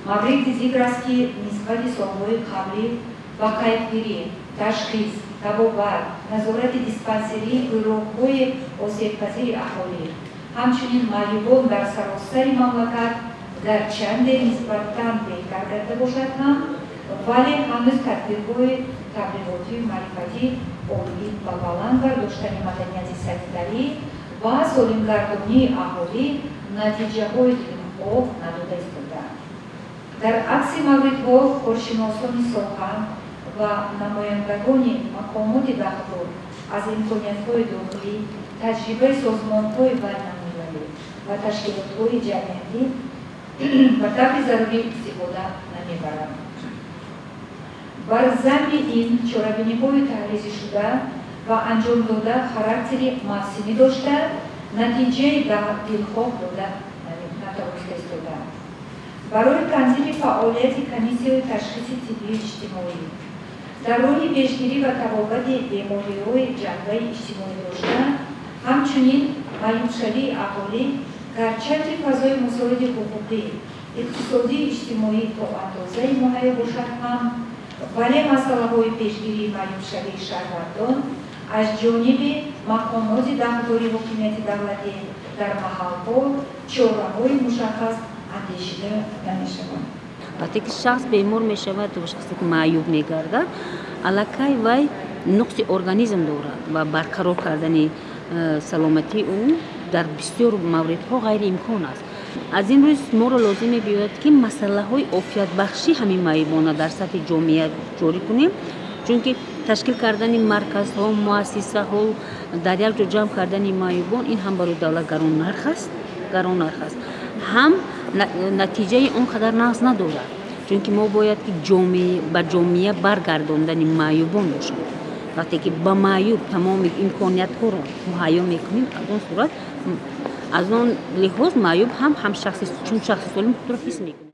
Мавриди зикр аст, ки нисбати солҳои қаблӣ ба қайдгирӣ, ташхис, табобат, назорати диспансерии гурӯҳҳои осебпазири аҳолӣ, ҳамчунин маъюбон дар саросари мамлакат гарчанде нисбатан беҳтар карда бошад ҳам, вале ҳанӯз тадбирҳои таблиғотию маърифатӣ оид ба баланд бардоштани маданияти санитарӣ ва солимгардонии аҳолӣ натиҷаҳои дилхоҳ надода истодаанд. Дар акси мавридҳо коршиносони соҳа ва намояндагони мақомоти дахлдор аз имкониятҳои дохилӣ, таҷрибаи созмонҳои байналмилалӣ ва ташкилотҳои ҷамъиятӣ ба таври зарурӣ истифода намебаранд. Бар замми ин чорабиниҳои таҳризишуда ва анҷомдода характери мавсимӣ дошта, натиҷаи дилхоҳ дода натавониста истодаанд. Барои танзими фаъолияти комиссияи ташхиси тиббию иҷтимоӣ дар роҳи пешгирӣ ва табобати бемориҳои ҷанбаи иҷтимоӣ дошта, ҳамчунин маъюбшавии аҳолӣ, гарчанде фазои мусоиди ҳуқуқӣ, иқтисодию иҷтимоӣ то андозае муҳайё бошад ҳам, вале масъалаҳои пешгирии маъюбшавии шаҳрвандон аз ҷониби мақомоти дахлдори ҳокимияти давлатӣ дар маҳалҳо чораҳои мушаххас андешида намешаванд. Вақте ки шахс бемор мешавад ва шахсе ки маъюб мегардад, аллакай вай нуқси организм дорад ва барқарор кардани саломатии ӯ дар бисёр мавридҳо ғайриимкон аст. Аз ин рӯз моро лозим мебиёяд, ки масъалаҳои офиятбахшӣ ҳамин маъюбона дар сатҳи ҷомеа ҷорӣ кунем, чунки ташкил кардани марказҳо, муассисаҳо, дар як ҷо ҷамъ кардани маъюбон ин ҳам барои давлат гарон нарх аст, ҳам натиҷаи он қадар нағз надорад, чунки мо бояд ки ба ҷомеа баргардондани маъюбон бошад. Вақте ки ба маъюб тамоми имкониятҳоро муҳайё мекунем, аз он сурат, аз он лиҳоз маъюб ҳам шахси чун шахси солим худро ҳис мекунад.